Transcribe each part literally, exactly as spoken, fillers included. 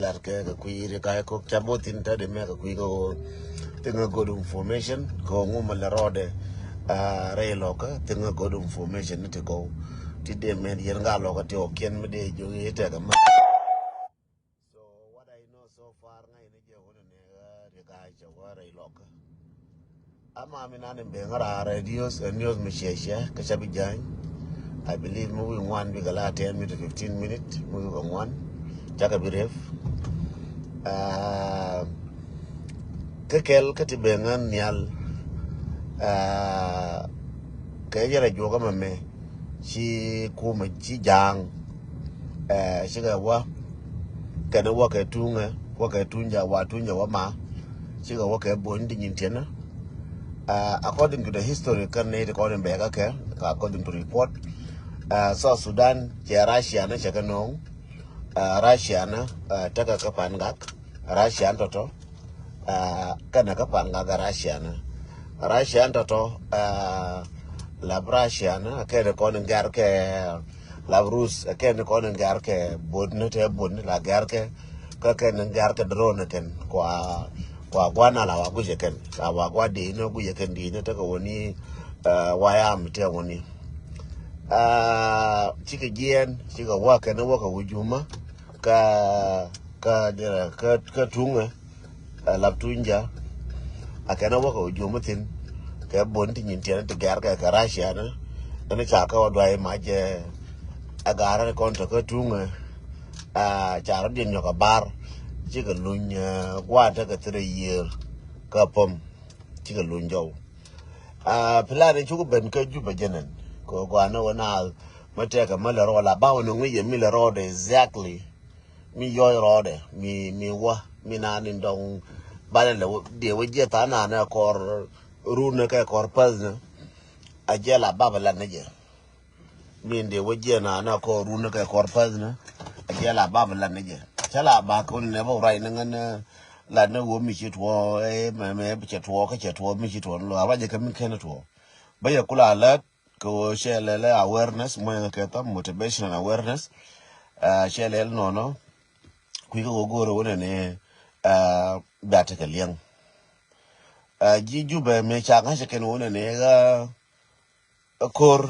Lat kɛ kɛ kui̱ ri ka̱a̱c kɔk ca both in ta̱t imɛ kɛ kui̱ kɛ ɣöö thing a good information kɛ ɣöö ŋumɛ lɛ rɔɔdɛ. Rɛy lɔkä thing a good information ni ti gɔw ti dee mɛn yɛn gaa lɔkä ti ɣɔkiɛn mi dee jiök i̱ tɛkɛ mä. So what I know so far ŋa̱c ni jɛ wun ni ri ka̱a̱c cɛ wä rɛy lɔkä. Ama mi nan in ben ŋa̱ra radios and news mi ciɛ ciɛ kä ca bi jany. I believe mi wi̱i̱ ŋuan bikɛ la ten minute to fifteen minute mi wi̱i̱ kɛ ŋuan. Cakɛ bi rep. Kä kɛl kä ti ben ŋän nhial. Kɛ jɛ rɛ juɔkä mɛmɛ ci kumɛ ci ja̱a̱ŋ. Cikɛ wä kɛn wä kɛ tuŋɛ wä kɛ tuŋ ja wa tuŋ ja wä ma. Cikɛ wä kɛ bony ti nyin tiɛnä. According to the history kɛn ni ti kɔn in bɛɛkä kɛ according to report. South Sudan cɛ Russia ni cɛ kɛ no̱o̱ŋ. Russia ni tekɛ kä pan gak. Russia ni tɔtɔ. Kɛnɛ kä pan gak Russia ni Russia ni tɔtɔ. Lap Russia ni kɛnɛ kɔn in gɛr kɛ lap Rus kɛn kɔn in gɛr kɛ bot ni tɛ bot ni la gɛr kɛ kä kɛn in gɛr kɛ drone kɛn kua kua guan ala wa guic kɛn la wa gua di ni guic kɛn di ni tekɛ woni. Wa yam tɛ woni. Cikɛ jiɛn cikɛ wa kɛn wa kɛ wujuma kä kä kä tuŋɛ. Lap tuny ja a kɛn a wäkɛ wä juɔ̱m thin kɛ bon ti nyin tiɛn ti gɛr kɛ kɛ Russia ni. Ɛn ca kä wä duay mac ɛ a gar ni kɔn tɔ kä tuŋɛ. A ca rɔ diɛn nyɔk a bar cikɛ luny guan tekɛ thirɛ yiër kä pom cikɛ luny jɔw. A plan in cuk ben kä Juba jɛnɛn kɛ guan ni wä na mɛ tɛkɛ mɛ lɛ rɔ la ba wä ni ŋuic yɛ mi lɛ rɔ de exactly. Mi yɔc rɔɔdɛ mi mi wä mi na ni dɔŋ. Banɛ lɛ diɛ wä jiɛ tha na nɛ kɔr run nɛ kɛ kɔr päth nɛ. A jiɛ la bab lat nɛ jɛ. Mi diɛ wä jiɛ na nɛ kɔr run nɛ kɛ kɔr päth nɛ. A jiɛ la bab lat nɛ jɛ. Cɛ la ba kɛ wä ni nɛ bä wä ruac ni ŋän lat ni wä mi ci tuɔ mɛ mɛ cɛ tuɔ kä cɛ tuɔ mi ci tuɔ ni lɔ a ruac jɛ kɛ mi kɛn tuɔ. Bä yɛ kula lät kɛ ɣöö cɛ lɛl awareness muɔ̱nyɛ kɛ thäm motivational awareness. Cɛ lɛl nɔnɔ kui̱ kɛ ɣöö go̱o̱rɛ wunɛ ni bia tekɛ liɛŋ. Ji̱ Jubɛ mëë ca ŋa̱cä kɛn wunɛ ni ɣä ko̱r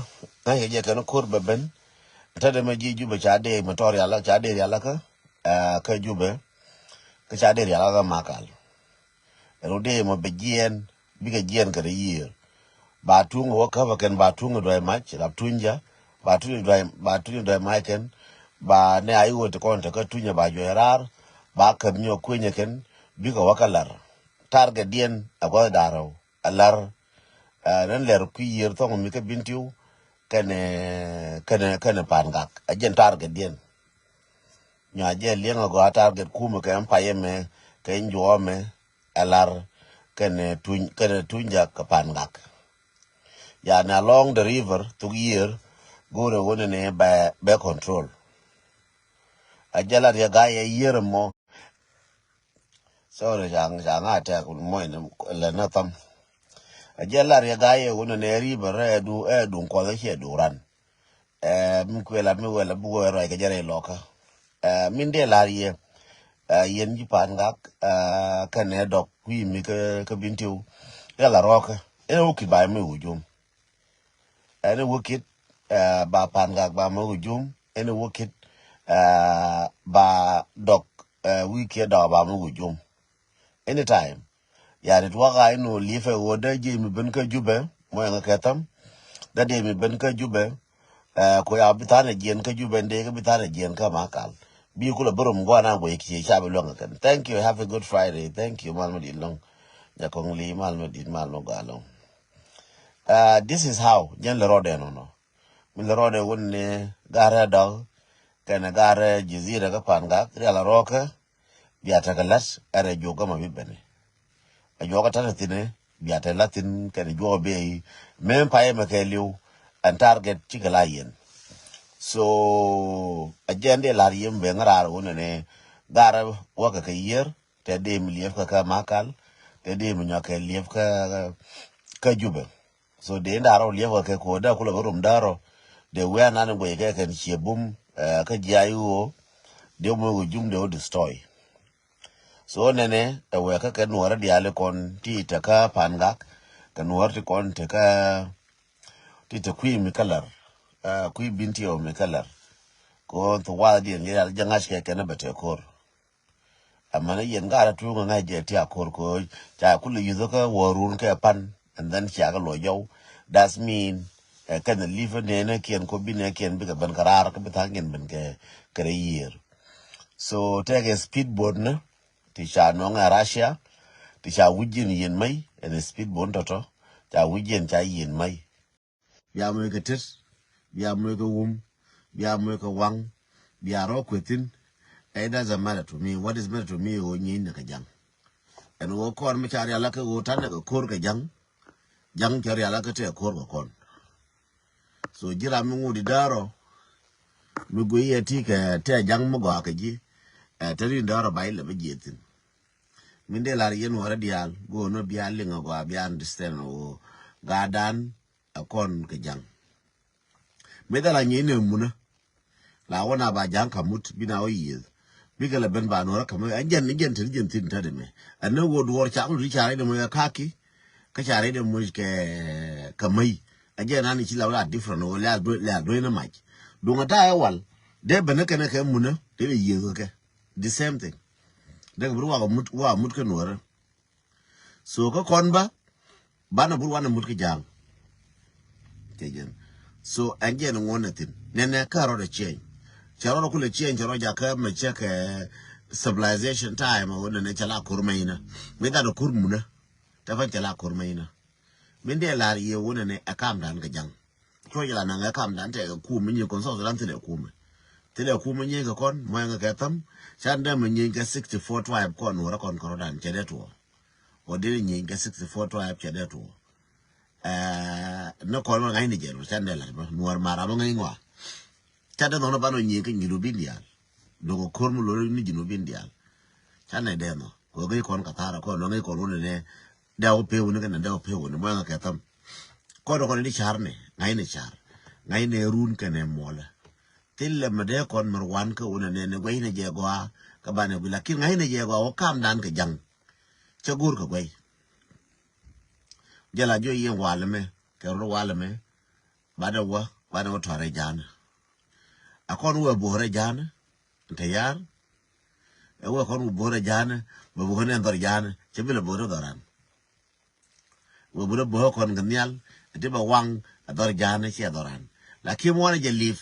ŋa̱cä jɛ kɛn ko̱r bɛ ben. Tätdɛ mɛ ji̱ Jubɛ ca dee mɛ tɔ rial ca dee rial kä kä Jubɛ kä ca dee rial kä Makal. Ɛn wä dee mɔ bɛ jiɛɛn bikɛ jiɛɛn kɛ rɛ yiëër. Ba tuŋ wä käpä kɛn ba tuŋ duay mac rap tuny ja ba tuny duay ba tuny duay mac kɛn. Ba nɛ a iwä ti kɔn te kä tuny ba juɔy raar ba käp nyɔ kuenyɛ kɛn bikɛ wä kä lar. Target diɛn a gua̱th darɛw a lar. Ren lɛr kui̱ yiëër thɔŋ mi kä bin tiw kɛnɛ kɛnɛ kɛnɛ pan gak a jɛn target diɛn. Nyuac jɛ liɛŋ agɔ a target kumɛ kɛ ɛn payɛ mɛ kɛ ɛn juɔmɛ. Ɛ lar kɛnɛ tuny kɛnɛ tuny jak kɛ pan gak. Yani along the river thuk yiër go̱rɛ wunɛ ni bɛ bɛ control. A jɛ lar yɛ gayɛ yiër mɔ. Sorry ca ca ŋa tɛk mɔy ni lɛ na tham. A jɛ lar yɛ gayɛ wunɛ ni river ɛ du ɛ duŋ kuɔth ɛ ciɛ du ran. Ɛ mi kuɛ la mi wɛ la bi wɛ ruac kɛ jɛ rɛy lɔkä. Ɛ min dee lar yɛ ɛ yɛn ji̱ pan gak ɛ kɛnɛ dɔk kui̱ mi kä kä bin tiw. Rial a rɔɔkä ɛn wä kit ba mi wujum. Ɛn wä kit ɛ ba pan gak ba mi wujum ɛn wä kit ɛ ba dɔk ɛ wi̱i̱ kiɛ dɔk ba mi wujum. Anytime. Yani tuɔka inu life wo da je mi ben ka Jubɛ mo yanga kɛ tham. Da de mi ben ka Jubɛ. Ko ya bi thanɛ jiɛn ka Jubɛ de ka bi thanɛ jiɛn ka Makal. Bi kula burum gwana gwe kiɛ ca bi luɛŋ kɛn. Thank you, have a good Friday. Thank you mal ma dit lɔŋ. Nya kɔŋ li mal ma dit mal ma gwa lɔŋ. This is how jɛn lɛ rɔɔdɛ nɔnɔ. Mi lɛ rɔɔdɛ wun ni garɛ dɔg kɛnɛ garɛ jizira ka pan gak rial a rɔɔkä. Bia tekɛ la̱t ɛn ɛ juɔk gämä bi beni. Ɛ juɔk ɛ ta̱t ɛ thi̱n ɛ bia tekɛ la̱t thi̱n kɛn ɛ juɔk ɛ bia i̱ mem payɛ mɛ kɛ li̱w. Ɛn target cikɛ la yɛn. So ɛ jɛn dee la̱r yɛn ben ŋäraar wun ɛn ɛ garɛ wäkɛ kɛ yiër tɛ dee mi liɛp kɛ kɛ Makal tɛ dee mi nyɔk kɛ liɛp kɛ kɛ Jubɛ. So dee in da̱rä wä liɛpkɛ kɛ ko̱o̱t dee kulɛ bä rom da̱rä. Dee wiaa nan in guɛc kɛ kɛn ciɛ bum kä jiac ɣöö dee wä moc kɛ jum dee wä destroy. So nɛnɛ ɛ wɛɛkä kɛ nuɔrä diaal kɔn ti tekä Pangak, kɛ nuɔrä ti kɔn tekä ti te kui̱ mi kä lär, kui̱ bin ti ɔ mi kä lär. Kɔn thu wath diɛn yɛ jɛ ŋa̱c kɛ kɛn bɛ te ko̱r. Amäni yɛn gat a tuŋ a ŋa̱c jɛ ti a ko̱r ko̱ ca kulɛ yuth kä wä run kɛ pan, and then cia kɛ luɔ jɔw. That's mean kɛn live nɛnɛ kiɛn ko bi nɛ kiɛn bikɛ ben kɛ raar kä bi tha̱a̱ŋ yɛn ben kɛ kɛ rɛ yiër. So tɛkɛ speedboat ni ti ca nɔŋ ɛ Russia, ti ca wi̱c ji̱n yiën mäc, ɛn speedboat tɔtɔ ca wi̱c ji̱n ca yiën mäc. Bia moc kɛ tet, bia moc kɛ wum, bia moc kɛ waŋ, bia rɔ kuethin. It doesn't matter to me. What is matter to me ɣöö nyieny ni kɛ jaŋ. Ɛn ɣöö kɔn mi ca rial a kɛ ɣöö ta̱n ni kɛ ko̱r kɛ jaŋ, jaŋ cɛ rial a kɛ tɛ ko̱r kɛ kɔn. So ji̱ ram mi ŋut i̱ däärɔ mi guiy yɛ ti kɛ tɛ jaŋ mi gɔaa kɛ ji̱. Ɛ te rin däärɔ ba ilɛ bi jiɛ thin. Min dee lar yɛn wärä diaal go̱o̱n ɔ bia liŋ ɔ gɔaa bia understand ɔ ɣöö gaatdan ɛ kɔn kɛ jaŋ. Mi dhal a nyieny ni munä la wä na ba ja̱a̱ŋ ka mut bi na wä yiëth. Bikɛ lɛ ben ba nuɔrä kä mi ɛn jɛn ni jɛn te ni jɛn thin tätdɛ mɛ. Ɛn ni wä duɔr cak lut i̱ ca rɛy dɛ moc kɛ kaki kä ca rɛy dɛ moc kɛ kɛ mäc. Ɛ jɛn an i̱ ci la wä la different wä lɛ a duec ni mac. Duŋ ɛ ta̱a̱ ɛ wal dee ben ni kɛn ɛ kɛ munä dee lɛ yiëth kɛ kɛ the same thing. Dee kɛ bi ru wa mut wa mut kä nuɔrä. So kä kɔn ba banɛ bur wanɛ mut kä ja̱a̱ŋ. Kɛ jɛn so ɛn jɛn ŋuɔn ɛ thin nɛnɛ kä rɔdɛ change. Cɛ rɔdɛ kulɛ change cɛ rɔdɛ jakä mɛ cɛ kɛ civilization time ɛ wä nɛnɛ cɛ la kur mɛ inä mi dhat ɛ kur munä. Tɛ pan cɛ la kur mɛ inä min dee lar yɛ wä nɛnɛ ɛ kam dan kɛ ja̱ŋ. Cuɔ jɛ la naŋ ɛ kam dan tɛ kɛ kum mi nyi kɔn South Sudan thilɛ kum. Thilɛ kum mi nyi kɛ kɔn mɔ ɛŋɛ kɛ tham can dee mɛ nyi kɛ sixty four tribe kɔn wä rɛ kɔn kɔrɔ dan cɛ dee tuɔ. Wä dee nyieny kɛ sixty four tribe cɛ dee tuɔ. Ni kɔn wä ŋa̱cni jɛ rɔ can dee la̱t bä nuɔr mara bä ŋa̱c ŋɔa. Can dee nhɔn ban wä nyieny kɛ Junubin diaal. Dok ko̱r mi lo̱r ni Junubin diaal. Can dee dee nhɔ kɛ ŋa̱c kɔn kɛ thar kɔn wä ŋa̱c kɔn wä ni nɛ dee wä pee wä ni kɛ nɛ dee wä pee wä ni mɔ ɛŋɛ kɛ tham. Kɔn kɔn ni car ni ŋa̱cni car ŋa̱cni run kɛnɛ muɔlɛ. Thilɛ mɛ dee kɔn mɛ ruan kä wä ni nɛ ni guɛcni jɛ gɔaa kä banɛ gui lakin ŋa̱cni jɛ gɔaa wä kam dan kɛ ja̱ŋ. Cä go̱o̱r kɛ guɛy. Jɛ la juɔc yɛn wal ɛmɛ kɛ rot wal ɛmɛ. Banɛ wä banɛ wä tɔrɛ ja̱a̱nä. A kɔn wä bo̱o̱rɛ ja̱a̱nä. Te yar ɛ wä kɔn wä bo̱o̱rɛ ja̱a̱nä. Bɛ bo̱o̱rɛ nɛ dhɔr ja̱a̱nä cɛ bi lɛ bo̱o̱rɛ dhɔran. Wä bo̱o̱rɛ bo̱o̱rɛ kɔn kɛ nhial. Ti bɛ waŋ ɛ dhɔr ja̱a̱nä ciɛ dhɔran. Lakin wanɛ jɛ lip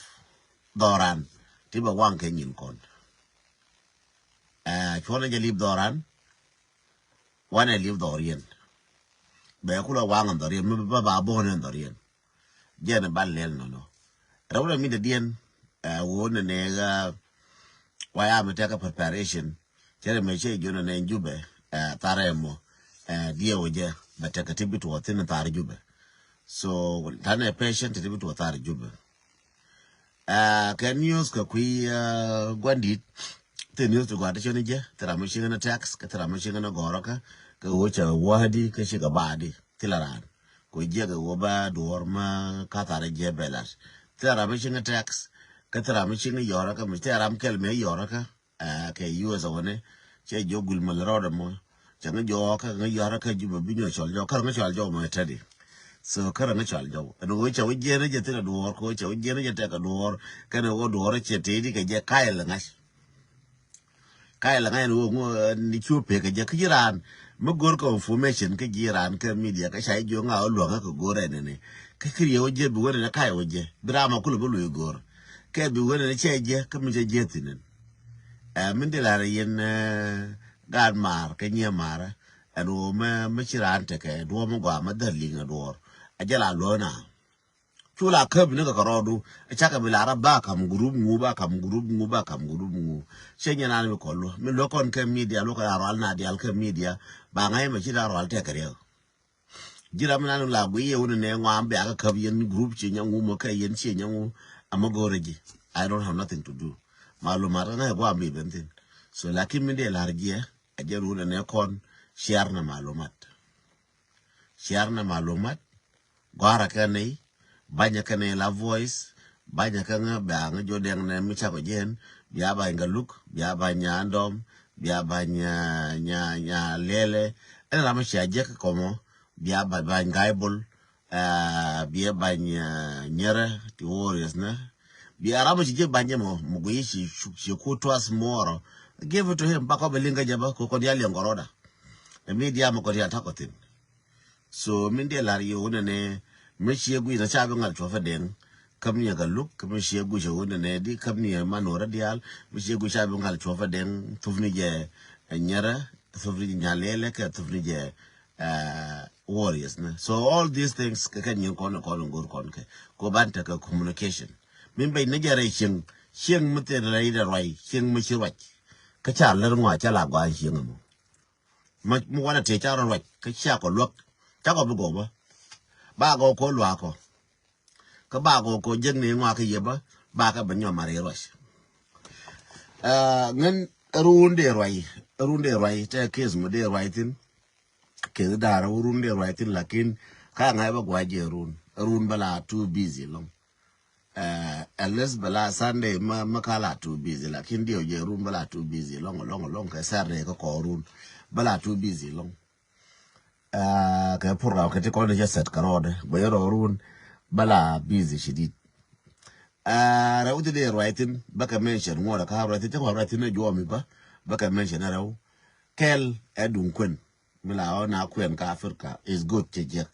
dhɔran ti bɛ waŋ kɛ nyin kɔn. Ɛ cuɔnɛ jɛ lip dhɔran. Wanɛ liep dhɔriɛn. Bɛ kulɛ waŋ dhɔriɛn mi ba ba bo̱o̱n dhɔriɛn. Jɛn ba lɛl nɔnɔ. Rɛw rɛ mi dɛ diɛn. Ɛ wo nɛ nɛ ga. Wa ya mi tɛkɛ preparation. Cɛ rɛ mɛ cɛ jɔn nɛ Jubɛ. Ɛ tharɛ mɔ. Ɛ diɛ wä jɛ bɛ tɛkɛ ti bi tuɔ thin thar Jubɛ. So tanɛ patient ti bi tuɔ thar Jubɛ. Ɛ kɛ news kɛ kui̱ ɛ guandit. Thil news ti gɔaa ti cɔni jɛ thil ram mi ciŋ ni text kɛ thil ram mi ciŋ ni gɔrɔ kä kɛ wä cɛ wahdi kɛ cikɛ baadi thil ran. Kɛ wä jiɛk kɛ wä ba duɔr ma ka thar jɛ bɛ lat thil ram mi ciŋ ni text kɛ thil ram mi ciŋ ni yɔrɔ kä mi thil ram kɛl mi yɔrɔ kä. Ɛ kɛ U S a wani cɛ jɔ gul mal rɔɔdɛ mɔ. Cɛ ŋa jɔɔkä ŋa yɔrä kä Jubɛ bi nyɔ cɔl jɔw kär ŋa cɔl jɔw mɔ tɛdi. So kär ŋa cɔl jɔw ɛn ɣöö cɛ wä jiɛn jɛ thilɛ duɔɔr kɛ ɣöö cɛ wä jiɛn jɛ tɛk kɛ duɔɔr kɛn ɣöö duɔɔr cɛ tëëdi kɛ jɛ kayɛl ŋa̱c. Kayɛl ŋa̱c ɛn ɣöö ŋö ni cu pek kɛ jɛ kä ji̱ raan mi go̱r kɛ information kä ji̱ raan kä media kä ca ji̱ jiök ŋa ɣä luäŋä kɛ go̱r ɛn ɛn kä kɛ riɛ wä jɛ bi wä nɛn kayɛ wä jɛ bi ram a kulɛ bi luɔc go̱r kɛ bi wä nɛn cɛ jɛ kä mi cɛ jɛ thi̱n ɛn. Ɛ min dee lar yɛn ɛ gaat maar kä nyiɛ maarä. Ɛn ɣöö mɛ mɛ ci raan tekɛ duɔ̱ɔ̱p mi gɔaa mɛ dhäl liŋ ɛ duɔ̱ɔ̱r. Ɛ jɛ la luɔ̱ɔ̱na cu la käp ni kɛ kɛ rɔɔdu. Ɛ cakɛ bi lar a ba kam gurup ŋu ba kam gurup ŋu ba kam gurup ŋu. Cɛ nyɛ naan mi kɔn luɔ̱ mi luɔ̱ kɔn kɛ media luɔ̱ kɛ la rual na dial kɛ media ba ŋa̱c mɛ ci raan rual tekɛ riɛk. Ji̱ ram mi nan la gui yɛ wun nɛ ŋuan bia kä käp yɛn group ci nyaŋu mɔ kɛ yɛn ci nyaŋu. Amä go̱rɛ ji̱. I don't have nothing to do. Malumat kä ŋa̱c guam bi ben thin. So lakin mi dee lar jiɛ a jɛ run nɛ kɔn share na malumat. Share na malumat. Gɔara kɛ nɛy banyɛ kɛ nɛy la voice. Banyɛ kɛ ŋä bia ŋä jɔ dɛŋ nɛ mi cakɔ jɛn bia bany kä luk bia bany nyan dɔm. bia ba̱ny, ah, nya, nya lɛlɛ. Ɛn ram mi cia jek kɔmɔ, bia ba̱ny, ba̱ny gaibol, ah, bia ba̱ny, ah, nyɛrɛ ti warriors nɛ. Bia ram mi ci jek ba̱ny jɛ mɔ, mɔ gui ci, ci, ci ku tuas mɔrɔ. Give it to him, ba kɔ bɛ liŋ kä jɛ bä, ku kɔn ya liɛŋ kɔrɔda. Ɛ mi diam mɔ kɔn ya takɔ thin. So min diɛ lar yɛ wunɛ nɛ, mi ciɛ guic na ca bi ŋal cuɔfɛ dɛŋ. Käm ni ɛ Gatluak, mi ciɛ guic ɛ wunɛ nɛ di, käm ni ɛ Manuɔrɛ diaal, mi ciɛ guic ca bi ŋal cuɔfɛ dɛŋ, thupni jɛ, eh, nyɛrɛ, thupni jɛ nyalɛlɛ kɛ thupni jɛ, eh, warriors nɛ. So all these things kɛ kɛ nyin kɔn kɔn go̱r kɔn kɛ. Ko ban tekɛ communication. Min bɛc ni jɛ rɛy cieŋ, cieŋ mi thil rɛy dɛ ruac, cieŋ mi ci ruac. Kä ca lär ŋɔa ca la gɔaa cieŋ ɛmɔ. Ma, mi wanɛ tëë ca rɔ ruac, kä cia kɔ luäk, ca kɔ bi gɔw bä. Ba gɔw kɔ luaak kɔ. Kä ba gɔw kɔ jek ni ŋɔak kä yɛ bä, ba kä bɛ nyɔm a rɛy ruac. Ah, ŋän run dee ruac, run dee ruac, tɛ kes mi dee ruac thin. Kes daar run dee ruac thin, lakin ka ŋa̱c bä gua̱c jɛ run. Run bä la too busy lɔŋ. Eh, at least bɛ la Sunday ma, ma ka la too busy, lakin diɛw jɛ run bɛ la too busy lɔŋ, lɔŋ, lɔŋ kɛ Saturday kä kɔɔrun bɛ la too busy lɔŋ. Eh, kɛ program kɛ ti kɔn jɛ set kɛ rɔɔdɛ bɛ yɛ rɔɔrun bɛ la busy shidid. Eh, rɛw ti dee ruac thin bɛ kɛ mention ŋuɔrɛ ka ruac thin cɛ kɔn ruac thin ɛ juɔmi bä bɛ kɛ mention rɛw kɛl ɛ duŋ kuɛn mi la ɔ na kuɛn ka Africa is good cɛ jek.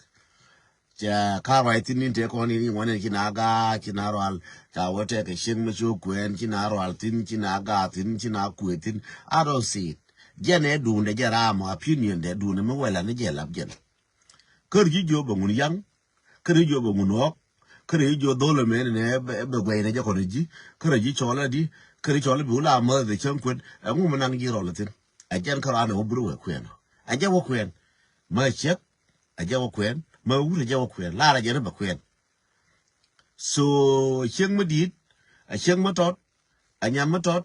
Ca ka ruac thin in te kɔn in ŋuan in ci na gaat ci na rual. Ca wä tɛk kɛ cieŋ mi ci wä kuɛn ci na rual thin ci na gaat thin ci na kuɛ thin. I don't see it. Jɛn ɛ duundɛ jɛ ram opinion dɛ duundɛ mi wɛla ni jɛ lap jɛn. Kär ji̱ jiɔ bɛ ŋun yaŋ. Kär ji̱ jiɔ bɛ ŋun ɣɔk. Kär ji̱ jiɔ dhol mɛn nɛ bɛ guɛy nɛ jɛ kɔn ji̱. Kär ji̱ cɔl adi. Kär cɔl bi wula mɛ the cäŋ kuɛn. Ɛŋu mi naŋ ji̱ rɔl thin. Ɛ jɛn kär anɛ wä bur wɛ kuɛn. Ɛ jɛ wä kuɛn. Mɛ ciɛk. A jɛ wä kuɛn, ma wut a jɛ wä kuɛn, lar a jɛ ni bɛ kuɛn. So cieŋ mi di̱i̱t, a cieŋ mi tɔt, a nyam mi tɔt,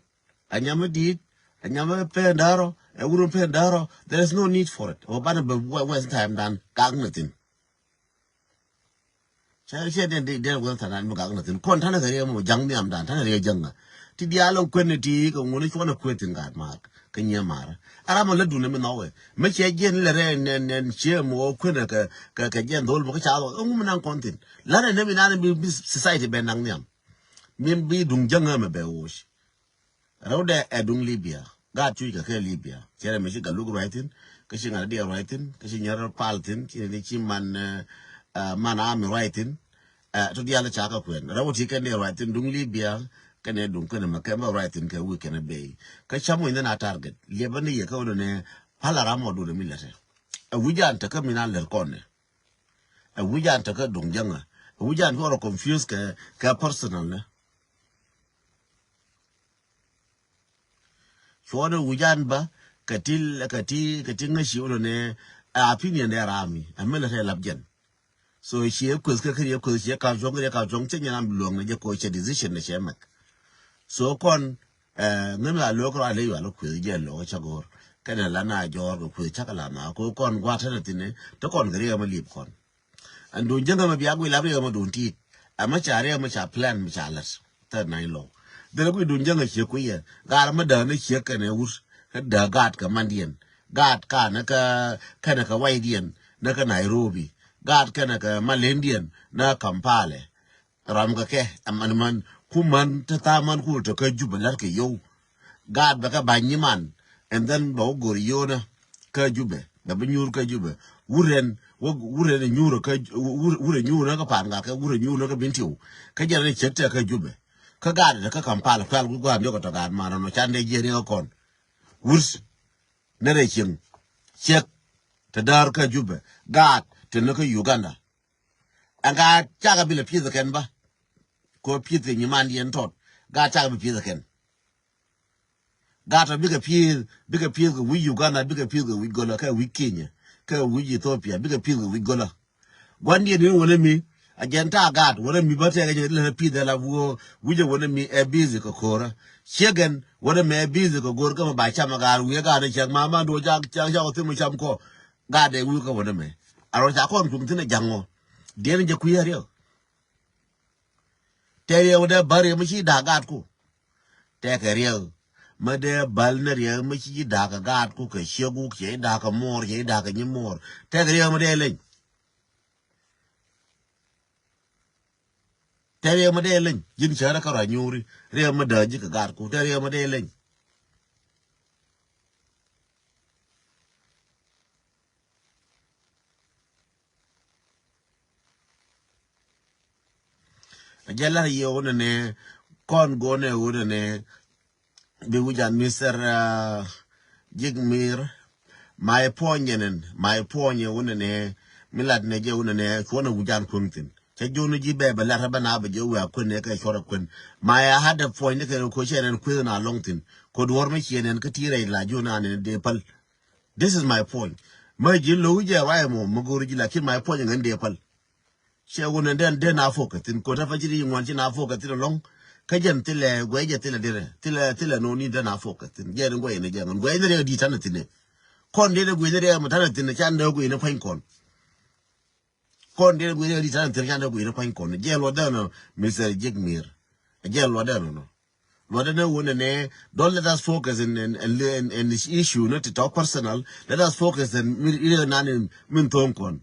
a nyam mi di̱i̱t, a nyam mi pen däärɔ, a wut mi pen däärɔ, there is no need for it. Ɔ banɛ bɛ waste time dan gak ni thin. Cɛ cɛ den di den wä thanan mi gak na thin. Kɔn tanɛ kɛ riɛ mɔ jaŋ niam dan tanɛ riɛ jaŋ. Ti dial ɔ kuɛn ni ti kɛ ŋun cuɔn a kuɛ thin gat mak kɛ nyɛ mar. Ara mɔ la dun mi nɔwɛ. Mɛ cɛ jɛn lɛ rɛ nɛn nɛn cɛ mɔ kuɛn kɛ kɛ kɛ jɛn dhol mɔ kɛ ca dhol. Ŋu mi nan kɔn thin. La rɛ nɛ mi nan bi bi society bɛ naŋ niam. Min bi duŋ jaŋ mɛ bɛ woc. Rɛwdɛ ɛ duŋ Libya. Gaat cuc kɛ kɛ Libya. Cɛ rɛ mi ci Gatluak ruac thin, kä ci ŋa̱t diɛ ruac thin, kä ci nyɛr pal thin, ci ni ci man, eh, eh, man ami ruac thin. Eh, to dial ca kä kuɛn. Rɛw ti kɛn diɛ ruac thin duŋ Libya, kɛn ɛ duŋ kɛn mɛ kɛn bä ruac thin kɛ wi̱i̱ kɛn ɛ bey. Kä ca muny ni na target. Liɛpä ni yɛ kä wunɛ nɛ pal a ram mɔ duun mi lɛtɛ. Ɛ wi̱c an tekä mi na lɛr kɔn nɛ. Ɛ wi̱c an tekä duŋ jäŋä. Ɛ wi̱c an cuɔrɔ confuse kɛ, kɛ personal nɛ. Cuɔnɛ wi̱c an bä kɛ ti kɛ ti kɛ ti ŋäci wunɛ nɛ ɛ opinion dɛ rami ɛ military lap jɛn. So ciɛ kueth kä kɛ riɛ kueth ciɛ kap cuɔ̱ŋ kɛ riɛ kap cuɔ̱ŋ cɛ nyɛ ram bi luɔ̱ŋ nɛ jɛ ko cɛ decision nɛ cɛ mɛk. So kɔn ɛ ŋän la lo̱k rɔ a ley yual kueth jɛ lo̱k cä go̱r kɛnɛ la na jɔɔr kɛ kueth cä kɛ la na ko kɔn gua̱t tɛnɛ thin nɛ te kɔn kɛ riɛ mɛ lip kɔn. Ɛn duun jäŋä mɛ bia guiy lap riɛk mɛ duun ti̱i̱t. Ɛmɛ ca riɛk mɛ ca plan mɛ ca lät. Thɛr na ilɔw. Dhilɛ guiy duun jäŋä ciek kuiyɛ. Gaat mɛ dääk ni ciek kɛnɛ wut. Kä dääk gaat kɛ mandiɛn. Gaat kanɛ kä kɛnɛ kɛ waydiɛn. Nɛ kä Nairobi. Gaat kɛnɛ kɛ malendiɛn. Nɛ Kampala. Ram kɛ kɛ ɛmɛn män ku män te tha̱a̱ŋ män ku te kä Jubɛ la̱t kɛ yio̱w. Gaat bɛ kɛ ba̱ny nyiman. And then bɛ wä go̱r yio̱wä kä Jubɛ. Bɛ bi nyuur kä Jubɛ. Wurɛn wä wurɛn nyuur kä wurɛ nyuur kä Pa̱a̱n Gak kɛ wurɛ nyuur kä Bentiu. Kä jɛn ni cek tɛ kä Jubɛ. Kä gaat te kä Kampala kual gua̱a̱n diɔk tɔ gaat man nɔ can dee jiɛn ni kä kɔn. Wur nɛ rɛ cieŋ. Cek te däär kä Jubɛ. Gaat te ni kä Uganda. Ɛn ka cakɛ bi lɛ pi̱eth kɛn bä. Ko pi̱eth kɛ nyimandiɛn tɔt. Ka cakɛ bi pi̱eth kɛn. Gat tɔ bikɛ pi̱eth, bikɛ pi̱eth kɛ wi̱c Uganda, bikɛ pi̱eth kɛ wi̱c gölä, kɛ wi̱c Kenya, kɛ wi̱c Ethiopia, bikɛ pi̱eth kɛ wi̱c gölä. Gua̱ndiɛn in wänä mi a jɛn ta̱a̱ gat wänä mi bä tɛkɛ jɛ lɛ pi̱eth ɛ la wuɔ. Wi̱cɛ wänä mi ɛ busy kɛ ko̱rä. Ciek ɛn wänä mi ɛ busy kɛ go̱r kä mi ba cam ɛ gat wi̱i̱ ɛ gat ni cak ma ma duɔ cak cak cak ɔ thim cam kɔ. Gat ɛ wi̱i̱ kä wänä mi a rɔ ca kɔn cuŋ thin ɛ ja̱ŋ ɔ. Diɛn jɛ kui̱ ɛ riɛk. Tɛk riɛk wä dee bä riɛk mi ci da̱a̱ gatku. Tɛkɛ riɛk. Mä dee bäl ni riɛk mä ci ji̱ da̱a̱k kɛ gaatku kɛ ciek wuk, ciɛ ji̱ da̱a̱k kɛ muɔɔr, ciɛ ji̱ da̱a̱k kɛ nyi muɔɔr. Tɛk riɛk mä dee leny. Tɛk riɛk mä dee leny. Ji̱n cärä kä rɔ nyuuri. Riɛk mä dääk ji̱ kɛ gaatku. Tɛk riɛk mä dee leny. A jɛ lar yɛ wunɛ nɛ, kɔn gonɛ wunɛ nɛ, bi wi̱can Mister, uh, Jik Mir, my point yɛ nɛn, my point yɛ wunɛ nɛ, mi lat nɛ jɛ wunɛ nɛ, cuɔnɛ wi̱can kuäŋ thin. Cɛ joni ji̱ bɛ bɛ lat bɛ na bɛ jɛ wia kuän nɛ kɛ cuɔrɛ kuän. My, I had a point ni kɛ ko cɛ nɛn kuäŋ na lɔŋ thin. Ko duɔr mi ciɛ nɛn kä ti rɛy la joni anɛ dee päl. This is my point. Mä ji̱ lo̱w jɛ ruac mɔ, mä go̱r ji̱, lakin my point ŋän dee päl. Cɛ wun ɛn den, den a focus thin, ko̱t a fa ci ri ŋuan ci na focus thin alɔŋ. Kä jɛn thilɛ guɛc jɛ thilɛ dirɛ, thilɛ, thilɛ noni den a focus thin. Jɛn guɛc ni jɛ ŋun, guɛc ni riɛk di tanɛ thin ɛ. Kɔn den guɛc ni riɛk mi tanɛ thin ɛ, can dee guɛc ni pua̱ny kɔn. Kɔn den guɛc ni riɛk di tanɛ thin ɛ, can dee guɛc ni pua̱ny kɔn. Jɛ luɔt den ɔ, Mister Jik Mir. Jɛ luɔt den ɔ nɔ. Luɔt den ɛ wun ɛnɛ, don't let us focus in, in, in, in, in this issue, not to talk personal. Let us focus in mi, mi, nani, min thoŋ kɔn.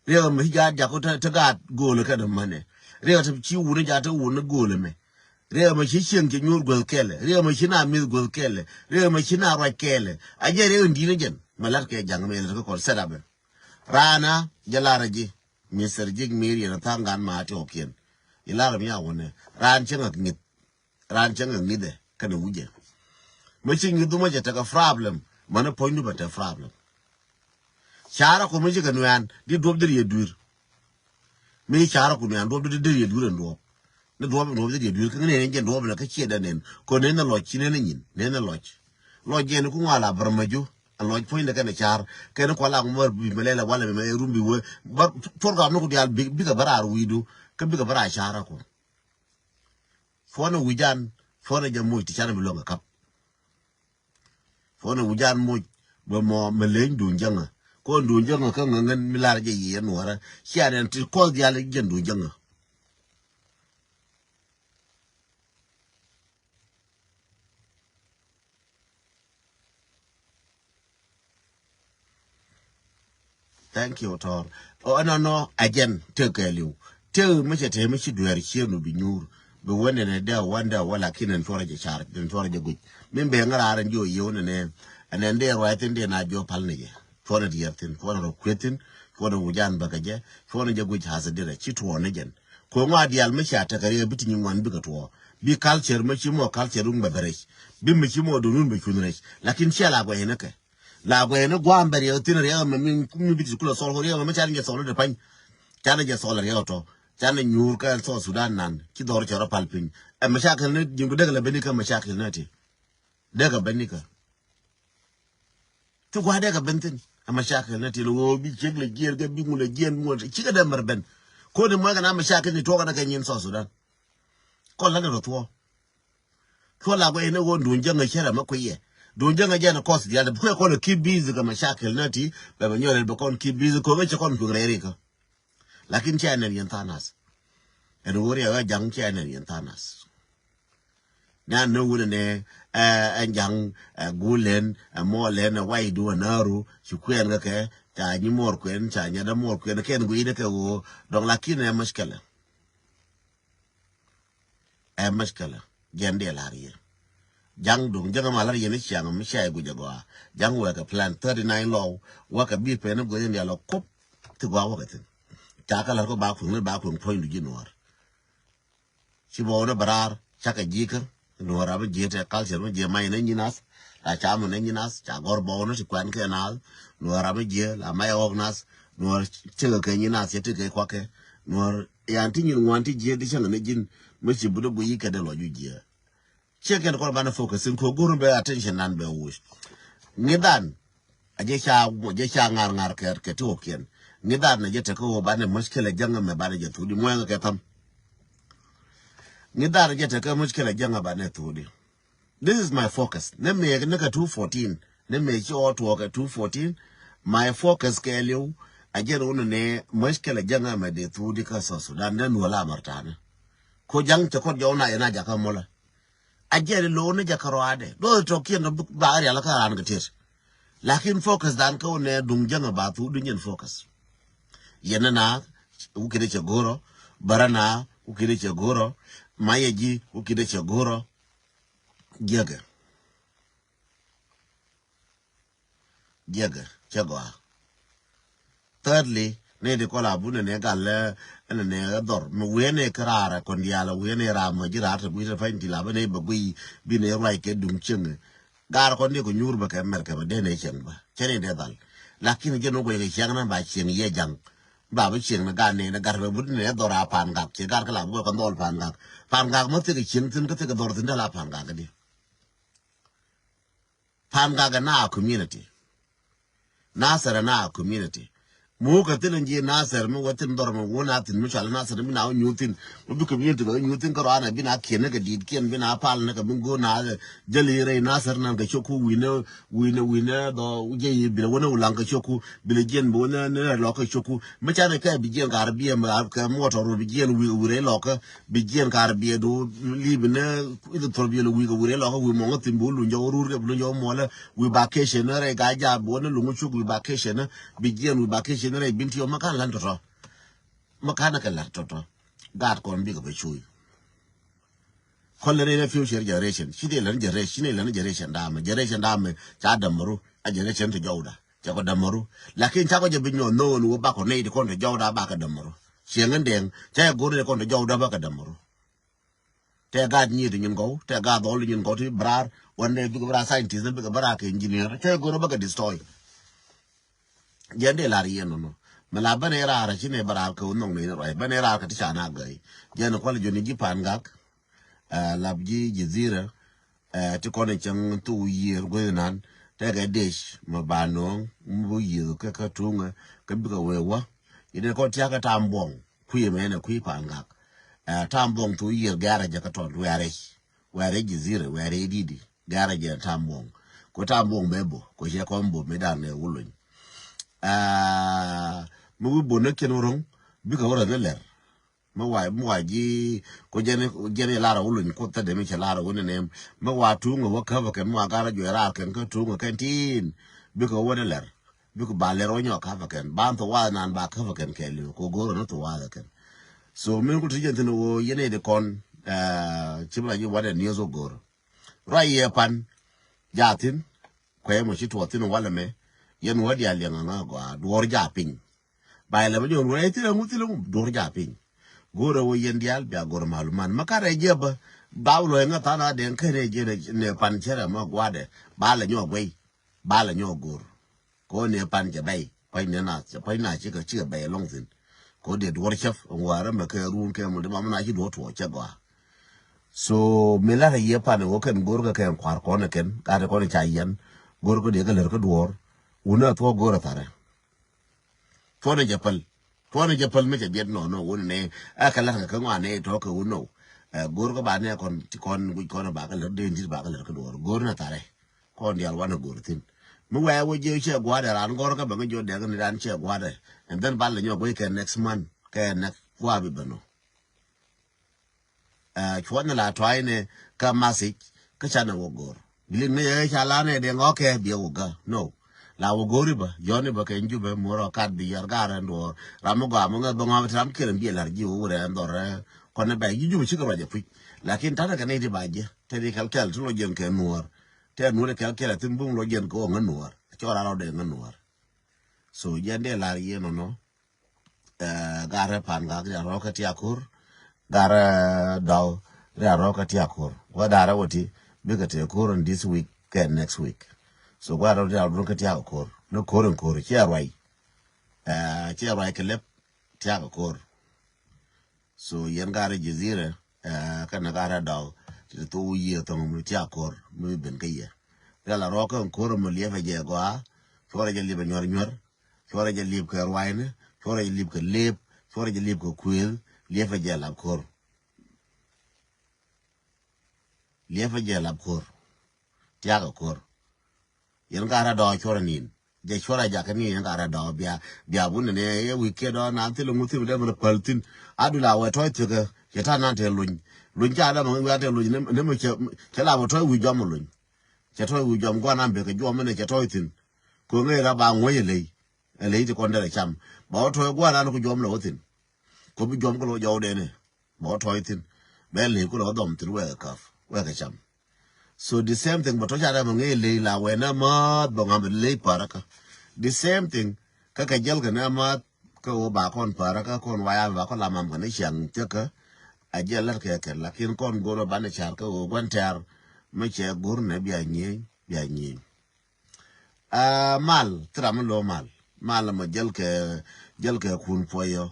Riɛk ɛmɛ ci jaat jaku te, te gaat go̱o̱lä kɛn ɛmɛnɛ. Riɛk ɛmɛ ci wuni jaat te wuni go̱o̱lä mɛ. Riɛk ɛmɛ ci cieŋ ci nyuur guäth kɛlɛ. Riɛk ɛmɛ ci na mi̱th guäth kɛlɛ. Riɛk ɛmɛ ci na ruac kɛlɛ. A jɛ riɛk in di̱t ni jɛn. Mɛ la̱t kɛ ja̱ŋ mɛ lät kä kɔn set up ɛ. Raana jɛ lar ɛ ji̱. Mister Jik Mir yɛn ɛ tha̱a̱ŋ gan ma ti ɣɔ̱kiɛn. I̱ lar ɛ mi a wunɛ. Raan cieŋ ak ŋi̱th. Raan cäŋ ɛ ŋi̱thɛ kɛnɛ wi̱cɛ. Mä ci ŋi̱th dhumä cɛ tekɛ problem. Mänä puɔ̱nydu bɛ te problem. Ca̱rä ku mi ci kɛ nuɛɛn di duɔ̱p dhil yɛ dui̱r. Mi ca̱rä ku nuɛɛn duɔ̱p dhil yɛ dui̱r ɛn duɔ̱p. Ni duɔ̱p in duɔ̱p dhil yɛ dui̱r kä ŋi̱n ɛn jɛn duɔ̱p in ɛ kä ciɛ dɛ nɛn. Kɔ nɛn ɛ lɔc ci nɛn ɛ nyin nɛn ɛ lɔc. Lɔc jɛn ku ŋual a bär mä ju. Ɛ lɔc puɔ̱nydɛ kɛnɛ ca̱r kɛn kual a ŋuɔ̱r bi mɛ lɛl ɛ walɛ mɛ rum bi wee. Bär program ni ku diaal bikɛ bä raar wi̱i̱du. Kä bikɛ bä raar ca̱rä ku. Cuɔnɛ wi̱can, cuɔnɛ jɛ moc ti canɛ bi luäŋ kɛ kap. Cuɔnɛ wi̱can moc bɛ mɔ mɛ leny duŋ jäŋä. Kɔn duŋ jäŋä kä ŋäŋän mi lar jɛ yiëë nuɔrä. Cia nɛn ti kɔth diaal jɛn duŋ jäŋä. Thank you, Tor. Ɔ, ɛnɔnɔ, a jɛn, tëk kɛɛliw. Tëk mi cɛ te mi ci dueer ciëënu bi nyuur. Bi wä nɛnɛ dee wä dee wä lakin ɛn cuɔrɛ jɛ car, ɛn cuɔrɛ jɛ guic. Min bɛ ŋäraar ɛn jiɔ yiëw nɛnɛ, ɛn ɛn dee ruac thin dee na jiɔ pal ni jɛ. Cuɔrɛ diɛɛr thin, cuɔrɛ rɔ kueth thin, cuɔrɛ wi̱can bäkɛ jɛ, cuɔrɛ jɛ guic hasɛ dirɛ, ci tuɔɔk ni jɛn. Ko̱ŋ a diaal mi cia tekɛ riɛk bi ti nyin ŋuan bikɛ tuɔɔk. Bi culture mi ci mɔ culture ruŋ bɛ bɛ rɛc. Bi mi ci mɔ duŋ run bɛ cuny rɛc. Lakin cia la guɛc ni kɛ. La guɛc ni gua̱a̱m bɛ riɛk thin riɛk ɛmɛ mi, mi bi ti kulɛ thɔl riɛk ɛmɛ mi canɛ jɛ thɔl ni ti pany. Canɛ jɛ thɔl riɛk tɔ. Canɛ nyuur kä South Sudan nan. Ci dhɔr cɛ rɔ pal piny. Ɛ mashakil ni ji̱n ku dek lɛ ben ni kä mashakil ni ti. Dek ɛ ben ni kä. Ti gua̱a̱ dek ɛ ben thin. Ɛ mashakil ni ti ni ɣöö bi ciek lɛ jiɛɛr kɛ bi ŋun lɛ jiɛɛn bi ŋun lɛ cikɛ dee mɛr ben. Koni muɔckɛ na mashakil ni tuɔɔk kɛ nyin South Sudan. Kɔn la̱t ni rɔ thuɔ̱ɔ̱. Cuɔ la guɛc ni ɣöö duŋ jäŋä cärɛ mɛ kuiyɛ. Duŋ jäŋä jɛn kɔth diaal bi kuɛ kɔn keep busy kɛ mashakil nä ti bɛ bɛ nyɔrɛ bɛ kɔn keep busy ko̱ŋä cɛ kɔn cuŋ rɛy rikä. Lakin cɛ nɛn yɛn tha̱a̱ŋ nath. Ɛn ɣöö riɛk ɛ ja̱ŋ cɛ nɛn yɛn tha̱a̱ŋ nath. Nɛ an ni wunɛ nɛ ɛ, ɛ ja̱ŋ ɛ gulen ɛ muɔlɛn ɛ waydu ɛ nääru ci kuɛn kɛ kɛ ca nyi muɔr kuɛn ca nyɛ dä muɔr kuɛn kɛn gui̱dɛ kɛ ɣöö dɔŋ lakin ɛ mushkila. Ɛ mushkila. Jɛn dee la̱r yɛ. Ja̱ŋ duŋ jäŋ ma la̱r yɛ ni ciaŋ mi cia i̱ guic agɔaa. Ja̱ŋ wekɛ plan thirty nine lɔw. Wekɛ bi pɛn i̱ guic in dial ɔ kop. Ti gɔaa wekɛ thin. Ca kɛ la̱r kɔ ba kueŋ ni ba kueŋ puɔ̱nydu ji̱ nuɔ̱ɔ̱r. Ci bɔw ni bɛ raar cakɛ ji̱ kä. Nuɔ̱ɔ̱r ram mi ji̱ tɛ culture mi ji̱ mac ni nyi nath. La ca mi ni nyi nath ca gɔr bɔw ni ti kuɛn kɛ nath. Nuɔ̱ɔ̱r ram mi ji̱ la mac ɛ ɣɔk nath. Nuɔ̱ɔ̱r cäŋɛ kɛ nyi nath cɛ ti kɛ kuakɛ. Nuɔ̱ɔ̱r yan ti nyin ŋuan ti jiɛ di cäŋɛ ni ji̱n mi ci bi di guic kɛ dee lɔ ju jiɛ. Ciɛ kɛn kɔn banɛ focus in ko go̱r bɛ attention nan bɛ wuc. Ŋi̱dhan a jɛ ca, jɛ ca ŋar ŋar kɛ kɛ ti wä kiɛn. Ŋi̱dhan a jɛ tekä wä banɛ mushkila jäŋä mɛ banɛ jɛ thudi muɛŋä kɛ tham. Ŋi̱dhan a jɛ tekä mushkila jäŋä banɛ thudi. This is my focus. Ni mëë ni kɛ two fourteen. Ni mëë ci ɔ tuɔɔk kɛ two fourteen. My focus kɛɛliw a jɛn wun ni mushkila jäŋä mɛ dee thudi kä South Sudan ni nuɔl amar tani. Ko ja̱ŋ cɛ kɔt jɔw na yɛn a jakä mɔlä. A jɛɛli lo̱o̱ ni jɛ kärɔaadɛ. Do̱th tɔ̱ kiɛn kɛ ba rial kä raan kɛ tiet. Lakin focus dan kä wä nɛ duŋ jäŋä ba thuk duŋ yɛn focus. Yɛn ni na wä ki̱n cɛ go̱rɔ. Bärä na wä ki̱n cɛ go̱rɔ. Mayɛ ji̱ wä ki̱n cɛ go̱rɔ. Jiäkɛ. Jiäkɛ cɛ gɔaa. Thirdly, ni di kɔla bu ni ni gal ni ni dhɔr mi wi̱i̱ ni kɛ raar kɔn diaal wi̱i̱ ni raar mɔ ji̱ raar ti gui̱ ti pany ti la bi ni bɛ gui̱ bi ni ruac kɛ duŋ cieŋ. Gaar kɔn di kɛ nyuur bɛ kɛ mɛr kɛ bɛ dee ni cieŋ bä cɛ ni dee dhal. Lakin jɛ ni gui̱ kɛ cieŋ na ba cieŋ yɛ jaŋ. Ba bi cieŋ ni gaa ni ni gar bɛ but ni dhɔr a Pangak ci gar kɛ la bu kɛ kɔn dhɔl Pangak. Pangak mɔ thik cieŋ thin kä thik dhɔr thin dee la Pangak di. Pangak ɛ na community. Nasir ɛ na community. Mu kɛ thin ji̱ Nasir mi wä thin dhɔr mi wä na thin mi cual Nasir mi na wä nyuth thin. Mi bi community bɛ wä nyuth thin kä rɔanɛ bi na kiɛn ni kɛ dit kiɛn bi na pal ni kɛ bi go̱o̱r na jäli rɛy Nasir nan kɛ cioku wi̱nɛ wi̱nɛ wi̱nɛ dhɔ jɛ yi bilɛ wä ni wulaŋ kɛ cioku bilɛ jiɛn bi wä ni rɛ lɔk kɛ cioku. Mi canɛ kɛ bi jiɛn kar biɛ mi kɛ muɔtɔ ro bi jiɛn wi̱ wi̱ rɛy lɔk kɛ bi jiɛn kar biɛ do libi ni ithi thor biɛ lo wi̱ kɛ wi̱ rɛy lɔk kɛ wi̱ mɔŋ thin bi wä luny jɛ wä rur kɛ bi luny jɛ wä muɔlɛ. Wi̱i̱ vacation ni rɛy ka jaab wä ni luŋ cuk wi̱i̱ vacation ni bi jiɛn wi̱i̱ vacation ni rɛy bin ti ɔ ma kan lan tɔtɔ. Ma kan kɛ lat tɔtɔ. Gaat kɔn bikɛ bɛ cuy. Kɔn lɛ rɛy ni future generation ci dee lɛ ni generation ci ni lɛ ni generation damɛ generation damɛ ca dämaru. A generation ti jɔwda cɛ kɔ dämaru. Lakin ca kɔ jɛ bi nyɔ noon wä bakɔ nɛy ti kɔn ti jɔwda bakɛ dämaru. Cieŋ in dɛŋ ca jɛ go̱r ni kɔn ti jɔwda bakɛ dämaru. Tɛ gaat nyiet nyin gɔw tɛ gaat dhɔl nyin gɔw ti brar. Wandɛ bikɛ bra scientist bikɛ bra kɛ engineer cɛ go̱r bikɛ destroy. Jɛn dee lar yɛn nɔnɔ. Mɛ la bɛn ɛ raar ci nɛ bɛ raar kɛ wä nhɔŋ nɛ ruac bɛn ɛ raar kɛ ti ca na gäi. Jɛn kual joni ji̱ Pangak. Lap ji̱ Jizira. Ti kɔn cäŋ thok yiër guäth nan tɛkɛ dec mɛ ba nööŋ mɛ bä yiëth kä kä tuŋä kä bikɛ wee wä. Inɛ kɔn tiakä Tam Buɔŋ. Kui̱ mɛnɛ kui̱ Pangak. Tam Buɔŋ thok yiër gɛ̈rä jɛ kä tɔt wɛ̈rɛ wɛ̈rɛ Jizira wɛ̈rɛ didi gɛ̈rä jɛ Tam Buɔŋ. Ko Tam Buɔŋ bɛ bo ko cɛ kɔn bo mi dan nɛ wuluny. Mi wi̱i̱ bo nä kiɛn wä ro̱ŋ bikɛ wä rɛ ni lɛr. Mi wa mi wa ji̱ ko jɛn jɛn ilar a wuluny kuoth thädɛ mi cɛ lar a wuni nɛm. Mi wa tuŋä wä käpä kɛn mi wa garä juɛ raar kɛn kä tuŋä kɛn tin. Bikɛ wä ni lɛr. Bikɛ ba lɛr wä nyɔk käpä kɛn ban thok wath nan ba käpä kɛn kɛɛliw ko go̱rä ni thok wath kɛn. So min ku ti jɛn thin wä yɛn ɛ di kɔn. Ci mi la ji̱ wanɛ niöth wä go̱rä. Ruac yɛ pan. Jathin. Kuɛ mɔ ci tuɔɔk thin walɛ mɛ. Yɛn wä diaal liɛŋ aŋa gɔaa duɔɔr ja piny. Ba ilɛ bä jɔn ruac thilɛ ŋu thilɛ ŋu duɔr ja piny. Go̱rɛ wä yɛn diaal bia go̱rɛ maluman ma karɛ jɛ bä. Ba wä luɔ̱c ŋä than a dɛŋ kɛn ɛ jɛ nɛ pan cɛrɛ ma guadɛ. Ba lɛ nyɔk guɛy. Ba lɛ nyɔk go̱r. Ko nɛ pan cɛ bɛy. Pany nɛ na cɛ pany na cikɛ cikɛ bɛy lɔŋ thin. Ko dee duɔr cɛp ŋuarɛ mɛ kɛ run kɛ mul di ma mɛ na ci duɔr tuɔɔk cɛ gɔaa. So mi lat a yie pan wä kɛn go̱r kɛ kɛn kuar kɔn kɛn gat kɔn ca yɛn. Go̱r kɛ dee kɛ lɛr kɛ duɔr. Wun a thuɔk go̱r a tharɛ. Tuɔnɛ jɛ päl. Tuɔnɛ jɛ päl mi cɛ biɛt nɔ nɔ wun nɛ. Ɛ kɛ lat kɛ kɛ ŋuan nɛ tɔ kɛ wun nɔ. Ɛ go̱r kɛ ba nɛ kɔn ti kɔn guic kɔn ba kɛ lɛr den dit ba kɛ lɛr kɛ duɔr go̱r nɛ tharɛ. Kɔn dial wanɛ go̱r thin. Mi wɛ wä jiɛ cɛ guadɛ ran gɔr kɛ bɛ ŋä jiɔ dɛk ni ran cɛ guadɛ. And then ba lɛ nyɔ guic kɛ next month kɛ next kua bi bɛ nɔ. Ɛ cuɔth ni la tɔa̱cni kä message kä canɛ wä go̱r. Bilik ni yɛ ca la ni dee ŋɔkɛ biɛ wä gä no. La wä go̱r iba yɔn iba kɛ jubɛ murɔ kat bi yɔr gar ɛn duɔr ram mi gɔaa mi ŋäth bä ŋɔak ti ram kiɛl in biɛ lar ji̱ wä wurɛ ɛn dhɔr ɛ kɔn ni bɛ ji̱ jubɛ cikɛ ruac ɛ puc. Lakin tanɛ kɛ ni ti ba jiɛ te ni kɛl kɛl ti lɔ jiɛn kɛ nuɔr. Te nuɔr kɛl kɛl ɛ thin buŋ lɔ jiɛn kɛ wä ŋä nuɔr cɔ rar rɔ dee ŋä nuɔr. So jiɛn dee lar yɛ nɔnɔ. Ɛ, garɛ Pangak ria rɔ kä tia kor. Garɛ Dɔw ria rɔ kä tia kor. Wa darɛ wä ti bikɛ tɛ kor in this week kɛ next week. So garɛ ria rɔ kä tia kor ni kor in kor cia ruay. Ɛ, cia ruay kɛ lɛp tia kor. So yɛn garɛ Jizira ɛ, kɛn garɛ Dɔw ti thok yiëë thɔŋ mi tia kor mi ben kä yɛ. Ria la rɔ kä in kor mi liɛpɛ jɛ gɔaa. Cuɔrɛ jɛ liɛpɛ nyuɛr nyuɛr. Cuɔrɛ jɛ lip kɛ ruayni, cuɔrɛ jɛ lip kɛ lep, cuɔrɛ jɛ lip kɛ kuëth. Liɛpɛ jɛ lap kor. Liɛpɛ jɛ lap kor. Tiakɛ kor. Yɛn ka rɛ dɔɔ cuɔrɛ nin. Jɛ cuɔr a jakä ni yɛn ka rɛ dɔɔ bia bia bun ni yɛ wi̱i̱ kiɛ dɔɔ na thil ŋu thil dee mɛ päl thin. A du la wɛ tɔy thikä cɛ ta nan te luny luny ca dee mɛ wi̱i̱ a te luny ni mɛ cɛ la wɛ tɔy wi̱i̱ jɔm luny. Cɛ tɔy wi̱i̱ jɔm guan an bek kɛ juɔm ni cɛ tɔy thin. Ko ŋäc ra ba ŋuɔ̱c ɛ ley. Ɛ ley ti kɔn derɛ cam ba wä tɔy guan an ku jɔm lɛ wä thin. Ko bi jɔm kɛ lɔ jɔw dee ni ba wä tɔy thin. Bɛ ley ku lɔ wä dhɔm thin wɛkɛ käp wɛkɛ cam. So the same thing bɛ tɔ̱ ca dee mɛ ŋi̱i̱c ley la wɛn ɛ määth bɛ ŋa̱m ley päräkä. The same thing kä kɛ jäl kɛ nɛ määth kä ɣöö ba kɔn päräkä kɔn waya ba kɔn la mam kɛ ni ciaŋ thiäkä. A jɛ lät kɛ kɛn lakin kɔn go̱o̱r banɛ car kä ɣöö gua̱n tɛ̈r mi cɛ go̱r nɛ bia nyieny bia nyieny. Aa, mal thira mi lo̱o̱ mal mal mɔ jäl kɛ jäl kɛ kun puɔyɔ.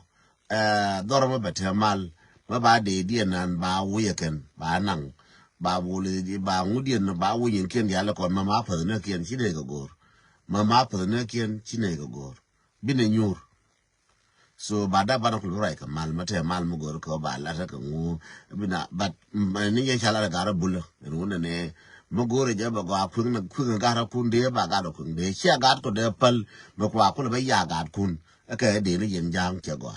Aa, dhɔr mɔ bɛ tɛ mal mɔ ba dee diɛ nan ba wuyɛ kɛn ba naŋ ba bul ba ŋu diɛ ba wuyɛ kiɛn dial kɔn mɔ ma päth nɛ kiɛn ci nɛ kɛ go̱r mɔ ma päth nɛ kiɛn ci nɛ kɛ go̱r. Binɛ nyuur. So ba da banɛ kul ruac kɛ mal mɛ tɛ mal mɛ go̱r kɛ ba lat kɛ ŋu. Bina but ni yɛ ca lat kɛ garɛ bulä ɛn wunɛ nɛ mɛ go̱r jɛ bɛ gɔa kuiŋ nɛ kuiŋ garɛ kun dee ba gat kuiŋ dee cia gat kɔ dee päl. Mɛ kua kul bɛ ya gat kun kɛ dee ni yɛn ja̱a̱ŋ cɛ gɔa.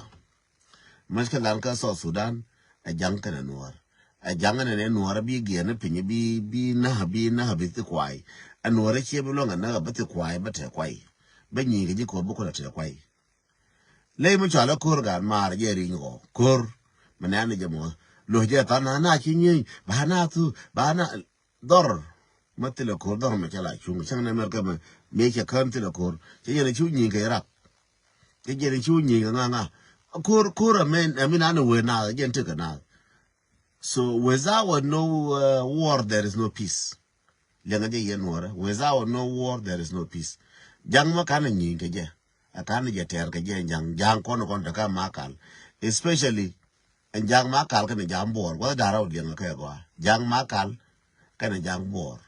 Mɛ kɛ lan kä South Sudan ɛ ja̱ŋ kɛnɛ nuɔr ɛ ja̱ŋ kɛnɛ nɛ nuɔr bi giɛn ni piny bi bi na̱h bi na̱h bi thi kuay. Ɛ nuɔr ɛ cie bi luɔŋ ɛ na̱h bi thi kuay bɛ tɛ kuay. Bɛ nyi̱i̱ kɛ ji̱ ko̱r bi kulɛ tɛ kuay. Ley mi cɔal ɛ ko̱r gaat maar jɛ ri̱ny kɔ ko̱r. Mi nɛn ni jɛ mɔ lo̱c jɛ than na na ci nyieny ba na thu ba na dhɔr. Ma thilɛ ko̱r dhɔr mi cɛ la cuŋ cäŋ nɛ mɛr kɛ mi mi cɛ kään thilɛ ko̱r cɛ yɛn cu nyieny kɛ rak. Cɛ jɛn cu nyieny kɛ ŋaŋa ko̱r ko̱r ɛmɛn ɛmi na ni wee naath jɛn tekɛ naath. So without no uh, war there is no peace. Liɛŋɛ jɛ yɛn nuɔrɛ without no war there is no peace. Jaŋ ma kan nyieny kɛ jɛ a kan jɛ tɛɛr kɛ jɛ jaŋ jaŋ kɔn kɔn te ka ma kal. Especially ɛn jaŋ ma kal kɛn jaŋ buɔr guath da̱rä wä liɛŋɛ kɛ gɔa jaŋ ma kal kɛn jaŋ buɔr.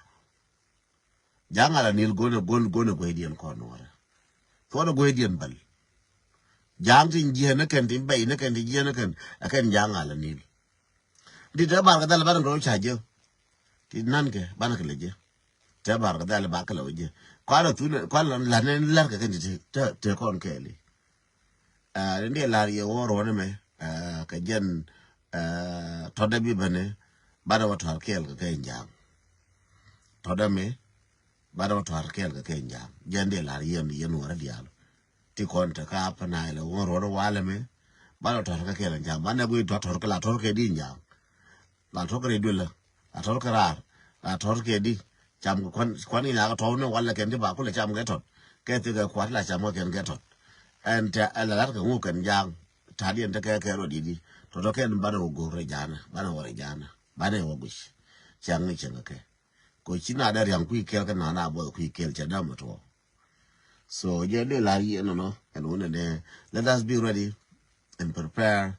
Ja̱a̱ŋ ala nil go̱n go̱n go̱n gueydiɛn kɔn nuɔrɛ. Thuɔ̱n gueydiɛn bäl. Ja̱a̱ŋ tin jiɛn ni kɛn tin bɛy ni kɛn tin jiɛn ni kɛn ɛ kɛn ja̱a̱ŋ ala nil. Ti te bar kɛ dhal ban kɛ lo ca jɛ. Ti nan kɛ ban kɛ lɛ jɛ. Te bar kɛ dhal ba kɛ lɛ wä jɛ. Kuan a thun kuan la ne lar kɛ kɛn ti te kɔn kɛɛli. Aa, ni dee lar yɛ wä ruɔ̱n mɛ, aa, kɛ jɛn, aa, tɔ̱dɛ bi bäni banɛ wä tɔ̱r kɛɛl kɛ kɛ ja̱a̱ŋ. Tɔ̱dɛ mi banɛ wä tɔ̱r kɛɛl kɛ kɛ ja̱a̱ŋ. Jɛn dee lar yɛn yɛn wä rɛ diaal. Ti kɔn te ka pä na ilɛ wä ruɔ̱n walɛ mɛ banɛ wä tɔ̱r kɛ kɛɛl ja̱a̱ŋ banɛ guic tɔ̱r tɔ̱r kɛ la tɔ̱r kɛ di ja̱a̱ŋ. La tɔr kɛ rɛy duëlä la tɔr kɛ raar la tɔr kɛ di. Cam kɛ kuan kuan in a kɛ tɔw ni walɛ kɛn ti ba kulɛ cam kɛ tɔt kɛ thikɛ kuat la cam kɛ kɛn kɛ tɔt. Ɛn tɛ ɛn la lat kɛ ŋuk kɛn ja̱a̱ŋ. Ta̱a̱diɛn te kɛ kɛ rɔ di̱t di tɔt kɛn banɛ wä go̱o̱r rɛy ja̱a̱nä banɛ wä rɛy ja̱a̱nä banɛ wä guic. Ciaŋ ni cieŋ kɛ kɛ ko ci na dee riaŋ kui̱ kɛl kɛ na na buɔth kui̱ kɛl cɛ dämɛ tuɔ. So jɛ dee lar yiëë nɔnɔ ɛn wunɛ dee let us be ready and prepare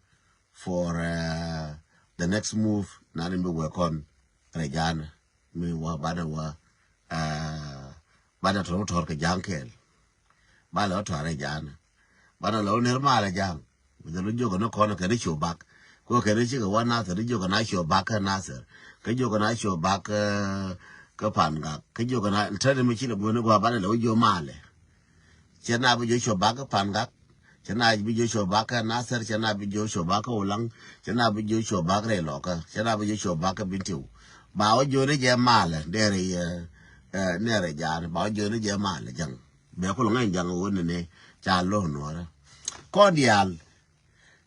for uh, the next move. Nani mi wɛ kɔn rɛ ja̱a̱nä mi wa banɛ wa uh, banɛ tɔr tɔr kɛ ja̱a̱ŋ kɛɛl. Banɛ wa tɔr rɛ ja̱a̱nä banɛ lɛ wä ner malɛ ja̱a̱ŋ. Mithɛ lu jiök ni kɔn kɛ ni cu bak. Ku kɛ ni cikɛ wä Nathir ni jiök na cu bak kä Nathir. Kä jiök na cu bak kä Pangak. Kä jiök na tɛni mi ci lɛ guäni gua banɛ lɛ wä jiök malɛ. Cɛ na bi jiök cu bak kä Pangak. Cɛ na bi jiök cu bak kä Nathir. Cɛ na bi jiök cu bak kä Ulaŋ. Cɛ na bi jiök cu bak rɛy Lɔkä. Cɛ na bi jiök cu bak kä Bintiu. Ba wä jiök ni jɛ malɛ dee rɛy ɛ nɛ rɛy ja̱a̱n ba wä jiök ni jɛ malɛ ja̱ŋ. Bɛ kul ŋäc ja̱ŋ wä ni ni ca lo̱ nuɔrä. Kɔn diaal.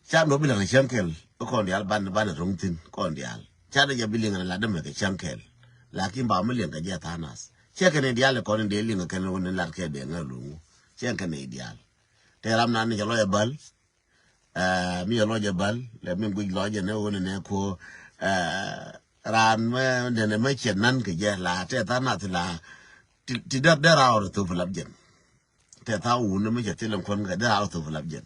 Ca nuɔ bi laŋ cäŋ kɛl kɔn diaal ban ban ro̱ŋ thi̱n kɔn diaal ca ni jɛ bi liŋ la dämɛ kɛ cäŋ kɛl. Lakin ba mi liŋ kɛ jɛ tha̱a̱ŋ nath cɛ kɛn i̱ diaal kɔn in dee liŋ kɛn wä ni lat kɛ dee ŋä luŋu. Cɛ kɛn i̱ diaal. Tɛ ram nan ni cɛ lɔc ɛ bäl. Mi cɛ lɔc ɛ bäl lɛ mi guic lɔc ɛ ni wä ni nɛ ko. Raan mɛ nɛnɛ mɛ cɛ nan kɛ jɛ la tɛ tha̱a̱ŋ nath la. Ti där där a ɣɔr thop lap jɛn. Tɛ tha̱a̱ŋ wun ni mi cɛ thil in kuɔn kɛ dee raar thop lap jɛn.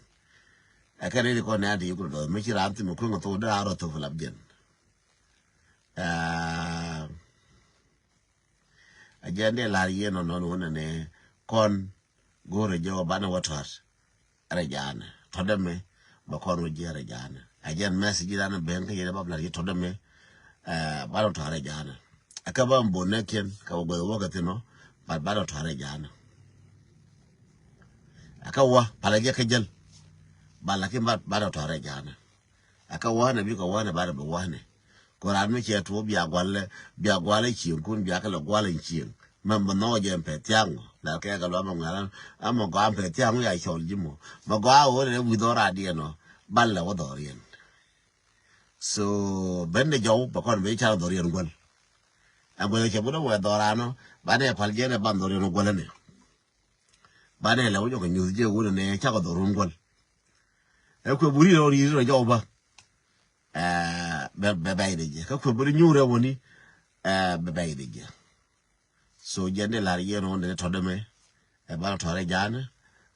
Ɛ kɛ rɛy kɔn nɛ ti yuk rɔ dɔth mi ci raar thim kueŋ thok dee raar thop lap jɛn. Ɛ jɛn dee lar yien nɔn nɔn wun ni kɔn go̱o̱rɛ jɛ wä banɛ wä tɔt. Rɛ ja̱a̱nɛ tɔt dɛ mi bɛ kɔn wä jiɛ rɛ ja̱a̱nɛ. Ɛ jɛn message dan ben kä yɛn bä blar yi tɔt dɛ mi. Banɛ wä tɔt rɛ ja̱a̱nɛ. Ɛ kɛ bä bon nɛ kiɛn kɛ wä goth wä kɛ thin wä. But banɛ wä tɔt rɛ ja̱a̱nɛ. Ɛ kä wä palä jɛ kä jäl. Ba lakin ba ba dɔ tɔrɛ janɛ. Ɛ kä wä nɛ bikɛ wä nɛ ba dɔ bi wä nɛ. Ko ran mi cɛ tuɔ bia gualɛ bia gualɛ cieŋ kun bia kɛ lɛ gualɛ cieŋ. Mɛ mɛ nɔ jɛ pɛ thiaŋ la kɛ kɛ lɔ mɛ ŋaran. Ama gɔa pɛ thiaŋ ya cɔl jimo. Mɛ gɔa wä nɛ wi dhɔra diɛ nɔ. Ba lɛ wä dhɔriɛn. So ben de jɔw ba kɔn be ca dhɔriɛn gual. Ɛ gual cɛ bu dɔ wɛ dhɔra nɔ ba nɛ pal jɛ nɛ ban dhɔriɛn gual nɛ. Banɛ lɛ wä jɔkɛ nyuth jɛ wunɛ nɛ cakɔ dhɔrun gual. Ɛ kuɛ buri rɔ ri rɔ jɔw ba. Ɛ bɛ bɛ bɛ ide jɛ kä kuɛ buri nyurɛ wuni. Ɛ bɛ bɛ ide jɛ. So jɛ nde lar yɛ nɔ nde tɔdɛ mɛ. Ɛ ba tɔrɛ janɛ.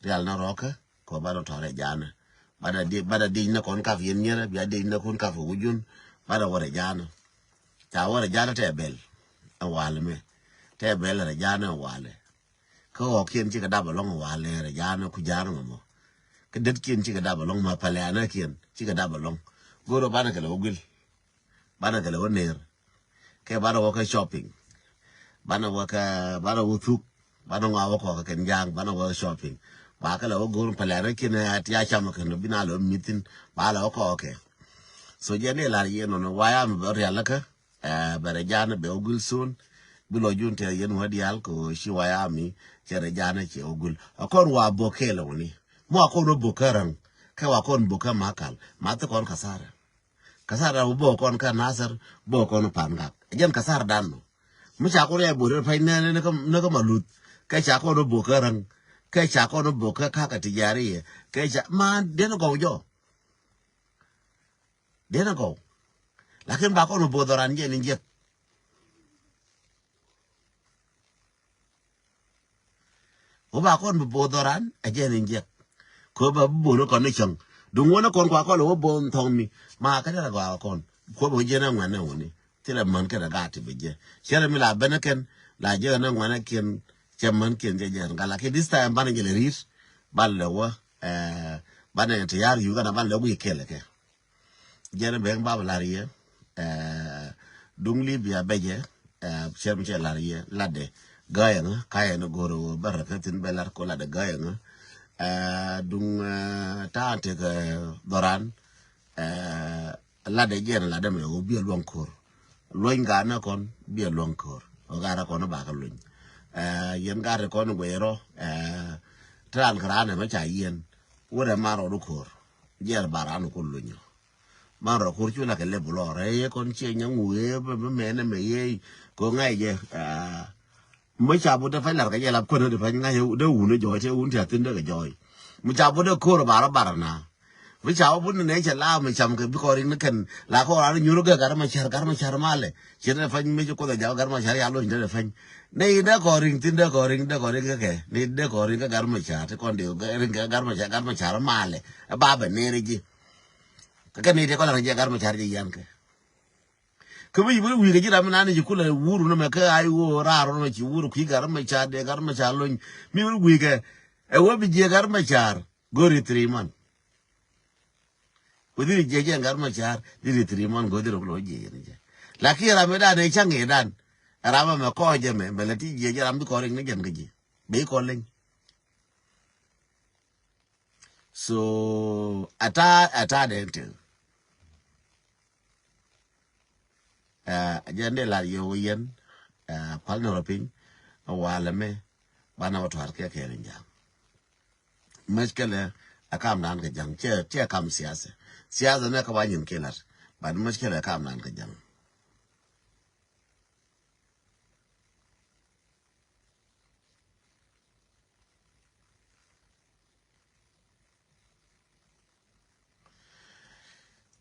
Rial na rɔkɛ kɔ ba tɔrɛ janɛ. Bada di bada di na kɔn kaf yɛn nyɛrɛ bia di na kɔn kaf wujun. Bada wara janɛ. Ca wara janɛ tɛ bɛl. Ɛ walɛ mɛ tɛ bɛl rɛ janɛ walɛ. Kä ɣɔkiɛn cikɛ dap alɔŋ walɛ rɛ ja̱a̱n ku ja̱a̱n ŋɔmɔ. Kä detkiɛn cikɛ dap alɔŋ ma pɛlɛanäkiɛn cikɛ dap alɔŋ. Go̱o̱r banɛ kɛ lɛ wä guil. Banɛ kɛ lɛ wä ner. Kɛ banɛ wä kä shopping. Banɛ wä kä banɛ wä thuk. Banɛ ŋɔa wä kɔkɛ kɛn ja̱a̱ŋ banɛ wä kä shopping. Ba kɛ lɛ wä go̱o̱r pɛlɛanäkiɛn a ti a cam kɛn bi na lɛ wä mithin ba lɛ wä kɔkɛ. So jɛ ni lar yɛ nɔnɔ waya mi bɛ rial kä. Ɛ bɛ rɛ janɛ bɛ ogul sun. Bi lɔ jun tɛ yɛn wä dial ko ci waya mi cɛ rɛ janɛ cɛ ogul. A kɔn wa bok kɛ lɛ wuni. Mo a kɔn wa bok kä raŋ. Kɛ wa kɔn bok kä makal ma thi kɔn kasara. Kasara wa bok kɔn kä nasar bok kɔn pan gak. Jɛn kasara dan no. Mi ca kɔn ya bok rɛ pay nɛ nɛ kä ma luth. Kɛ ca kɔn wa bok kä raŋ. Kɛ ca kɔn wa bok kä kaka tijari yɛ kɛ ca ma den gɔw jɔ. Diɛn a gɔw. Lakin ba kɔn bi bo̱o̱th dhɔran jɛ ni jiɛk. Wä ba kɔn bi bo̱o̱th dhɔran a jɛ ni jiɛk. Kö ba bi bo̱o̱th kɔn ni cäŋ. Duŋ wä ni kɔn kua kɔn wä bo̱o̱th thɔŋ mi ma kä dɛ la gɔaa kɔn. Kuɔ bi wä jɛ ni ŋuɛn ni wuni thilɛ män kɛ dɛ gaat ti bi jɛ. Cɛ rɛ mi la ben ni kɛn la jɛ ni ŋuɛn ni kiɛn. Cɛ män kiɛn jɛ jɛ ŋa lakin this time banɛ jɛ lɛ ri̱i̱t. Ban lɛ wä banɛ ti yar Uganda ban lɛ wä guiy kɛl kɛ. Jɛn ben bab lar yɛ. Duŋ Libya bɛ jɛ. Cɛ mi cɛ lar yɛ latdɛ gayɛ ŋä kayɛ ni go̱r wä bɛ rɛ kä thin bɛ lar ko latdɛ gayɛ ŋä. Duŋ ta̱a̱ tekɛ dhɔran. Latdɛ jɛn latdɛ mɛ wä biɛ luɔŋ ko̱r. Luɔny gat ni kɔn biɛ luɔŋ ko̱r wä gat ni kɔn ba kä luny. Yɛn gat ni kɔn guɛy rɔ. Te ran kɛ ran ɛmɛ ca yiɛn wä rɛ man rɔ ni ko̱r. Jɛn ba ran ni kun luny rɔ. Man rɔ kur cu la kɛ lep lɔr ɛ ye kɔn ciɛ nyɛ ŋu ye bɛ mɛ nɛ mɛ ye ko ŋa̱c jɛ. Mi ca bot dee pany lar kɛ jɛ lap kuɛn dee pany ŋa̱c dee wun jɔɔc te wun ti a thin dee kɛ jɔɔc. Mi ca bot dee ko̱r bar bar na. Mi ca bot ni nɛ cɛ la mi cam kɛ bi kɔn rin ni kɛn la kɔn ran nyur gɛ gar ma car gar ma car malɛ. Ci dee pany mi ci kuoth a jaw gar ma car ya lony dee pany. Ni dee kɔn rin thin dee kɔn rin dee kɔn rin kɛ kɛ ni dee kɔn rin kɛ gar ma car ti kɔn dee rin kɛ gar ma car gar ma car malɛ. Ba bɛ ni ri ji. Kɛ kɛ ni dee kɔn lar jɛ gar ma car jɛ yan kɛ. Kä mi ci bi wi̱i̱ kɛ ji̱ ram mi nani ci kulɛ wur nɔmɛ kä ay ɣöö raar nɔmɛ ci wur kui̱ gar mɛ ca dee gar mɛ ca lony mi bi wi̱i̱ kɛ. Ɛ wä bi jiɛ gar mɛ car go̱ri three month. Wä dhiri jiɛ jiɛ gar mɛ car dhiri three month go̱ri rok lɔ jiɛ yɛn jɛ. Lakin ram mi dan ɛ caŋ ɛ dan ram mɛ kɔɔ jɛ mɛ bɛ lɛ ti jiɛ jiɛ ram bi kɔɔ rik ni jɛn kä jiɛ bɛ ikɔ leny. So ata ata den tin. Ɛ jɛn de lar yɛ wä yɛn. Ɛ pal ni rɔ piny. Walɛ mɛ banɛ wä tuar kɛ kɛ rin jaŋ. Mec kɛlɛ ɛ kam dan kɛ jaŋ cɛ cɛ kam siasa. Siasa nɛ kɛ ba nyin kɛ lar. Ban mec kɛlɛ ɛ kam dan kɛ jaŋ.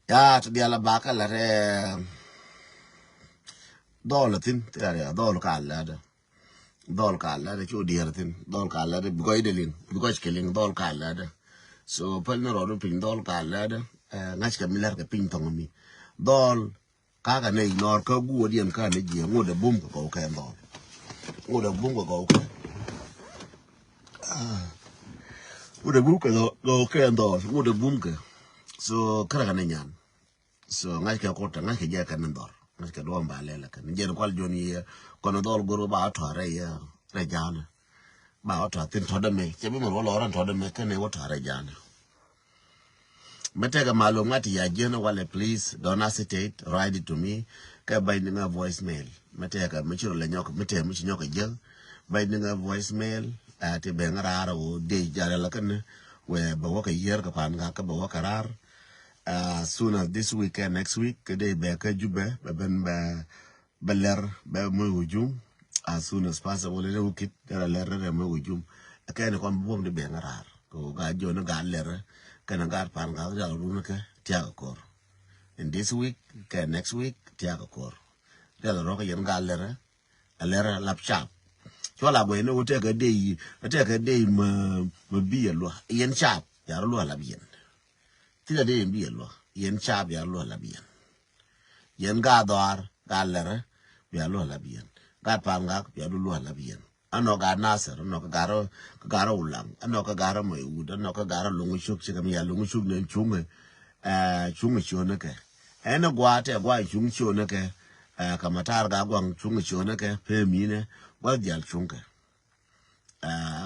Ya ti dial a bak a lat ɛ dhɔl a thin ti lat ya dhɔl ka lat. Dhɔl ka lat ɛ cu diɛr a thin dhɔl ka lat ɛ bikɔc de lin bikɔc kɛ lin dhɔl ka lat ɛ. So pal ni rɔɔd piny dhɔl ka lat ɛ ŋa̱c kɛ mi lat kɛ piny thɔŋ mi dhɔl. Kakä nɛy nɔɔr kä guɔdiɛn kä ni jiɛ ŋot ɛ bum kɛ gɔw kɛ dhɔl. Ŋot ɛ bum kɛ gɔw kɛ ŋot ɛ bum kɛ gɔw kɛ dhɔl ŋot ɛ bum kɛ. So kärɛ kɛ ni nyan. So ŋa̱c kɛ kut ŋa̱c kɛ jɛ kɛ ni dhɔl ŋa̱c kɛ duɔm ba lɛl kɛ ni jɛn kual jon yɛ kɔn dhɔl gor ba tuarɛ yɛ rɛ janɛ. Ba wä tɔ̱ thin tɔ̱dä mi cɛ bi mɛ wä lɔrä tɔ̱dä mi kɛn wä tɔ̱ rɛ janɛ. Mɛ tɛkɛ malum ŋa̱t ti ya jiɛn walɛ, please don't hesitate, write it to me. Kɛ bany ni ŋa voicemail. Mɛ tɛkɛ mi ci rɔ lɛ nyɔk mi tɛk mi ci nyɔk kɛ jiɛn. Bany ni ŋa voicemail. Ti bɛ ŋa raar wä dee jarɛ la kɛn wɛ bɛ wä kɛ yier kɛ pan ŋa kɛ bɛ wä kɛ raar. As soon as this week and next week kɛ dee bɛ kɛ Jubɛ bɛ ben bɛ bɛ lɛr bɛ moc wä jum. As soon as possible in a week it dee rɛ lɛr dee rɛ moc wä jum. Kɛn kɔn bi buɔm di bɛ ŋa raar kɛ wä gaa jiɔn gaa lɛr kɛn gaa pan gaa gaa run kɛ tiak kɛ kor. In this week kɛ next week tiak kɛ kor. Dee rɛ rɔ kɛ yɛn gaa lɛr. A lɛr lap cap. Cual a guɛy ni wä tɛkɛ dee yi tɛkɛ dee yi mɛ mɛ bi yɛ luɔ yɛn cap. Yar luɔ lap yɛn. Thilɛ dee yɛn bi yɛ luɔ yɛn cap yar luɔ lap yɛn. Yɛn gaa dhɔaar gaa lɛrɛ bia luɔ lap yɛn. Gaa pan gaa bia du luɔ lap yɛn. Anɔ gaa nasɛr anɔ kä gaa rɔ kä gaa rɔ wulaŋ anɔ kä gaa rɔ mɔy wut anɔ kä gaa rɔ luŋ cuk cikɛ mi ya luŋ cuk ni cuŋ. Cuŋ cuɔnɛ kɛ ɛn gua̱a̱ tɛ gua̱a̱ cuŋ cuɔnɛ kɛ. Kɛ ma taar gaa gua̱a̱ cuŋ cuɔnɛ kɛ pee minɛ gua̱a̱ dial cuŋ kɛ.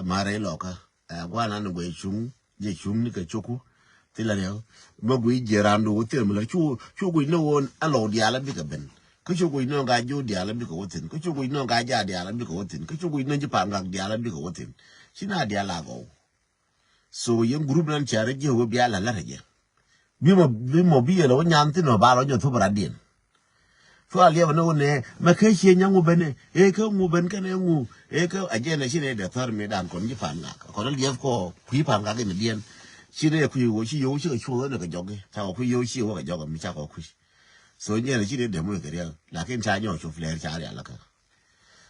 Marɛ ilɔkä gua̱a̱ nan guɛ cuŋ jɛ cuŋ ni kɛ cuku. Thilɛ riɛw mɛ guic jiɛ ran du wä thil mi lɛ cu cu guic ni wä ɛlɔw dial a bikɛ ben. Kä cu guic ni wä gaa jiw dial a bikɛ wä thin kä cu guic ni wä gaa jaa dial a bikɛ wä thin kä cu guic ni ji̱ pa̱a̱n gak dial a bikɛ wä thin. Ci na dial a gɔw. So yɛn group nan cɛ rɛ jiɛ wä bia la la rɛ jɛ. Bi mɔ bi mɔ bi yɛlɛ wä nyan thin mɔ ba lɔ nyɔ thup radiɛn. Cua liɛp ni wä nɛ mɛ kä cie nyaŋ wä ben ɛ kä ŋu ben kɛn ɛ ŋu ɛ kä a jɛn ɛ ci nɛ dɛ thär mi dan kɔn ji̱ pa̱a̱n ŋak kɔn liɛp kɔ kui̱ pa̱a̱n ŋak in diɛn. Ci nɛ kui̱ wä ci yio̱w ci kɛ cuɔth ni kɛ jɔk ca kɔ kui̱ yio̱w ci wä kɛ jɔk mi ca kɔ kui̱. So jɛn ɛ ci nɛ dɛ muc kɛ riɛl lakin ca nyɔ cup lɛr ca rial kä.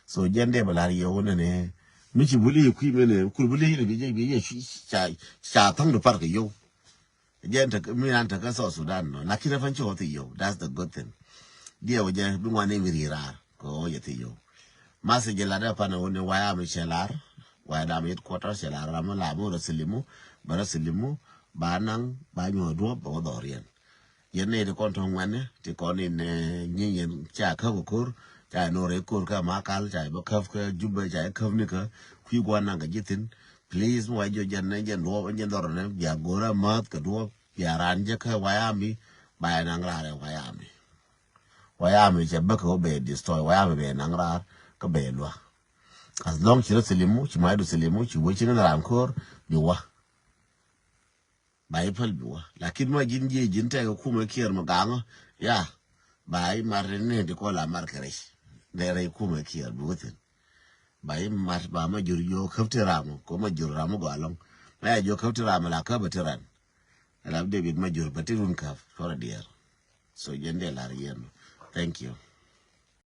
So jɛn dee bɛ lar yio̱w ni nɛ mi ci buli kui̱ mi nɛ kur buli ni bi jɛ bi jɛ ca thɔŋ di par kɛ yio̱w. Jɛn tek mi nan tek kä South Sudan nɔ lakin a pan ci wä thi yio̱w. That's the good thing. Diɛ wä jɛ bi ŋuan ni mi ri raar kɛ wä jɛ thi yio̱w. Message jɛ lat a pan wä ni waya mi cɛ lar waya dam yet quarter cɛ lar ram la mi wä rɔ silimu. Bɛ rɔ silimu ba naŋ ba nyuɔ duɔp bɛ wä dhɔriɛn. Yɛn ni ti kɔn tɔŋ ŋuɛni ti kɔn in nyi yɛn ca käp kɛ ko̱r ca in wä rɛ ko̱r kä Makal ca bä käp kä Jubɛ ca käp ni kä kui̱ guan naŋ kɛ ji̱ thin. Please mi wa jiɔ jɛn ni jɛn duɔp jɛn dhɔr ni bia go̱rä mäth kɛ duɔp bia ran jɛ kä wayami. Ba yɛ naŋ raar ɛ wayami. Wayami cɛ bä kɛ wä bɛ destroy wayami bɛ naŋ raar kä bɛ luak. As long ci rɔ silimu ci ma idu silimu ci wä ci ni ran ko̱r bi wa. Ba i̱ päl bi wa lakin ma ji̱n jiɛ ji̱n tɛk kumɛ kiɛr ma gaŋä. Ya ba i̱ mar ni ti kɔ la mar kɛ rɛc. Dɛ rɛc kumɛ kiɛr bi wä thin. Ba i̱ mar ba ma jur yio̱w käp ti ram kɔ ma jur ram gɔalɔŋ. Ma ya jiɔ käp ti ram la käp ti ran. Rap David ma jur ba ti run käp cuɔrɛ diɛɛr. So jɛn dee lar yɛn. Thank you.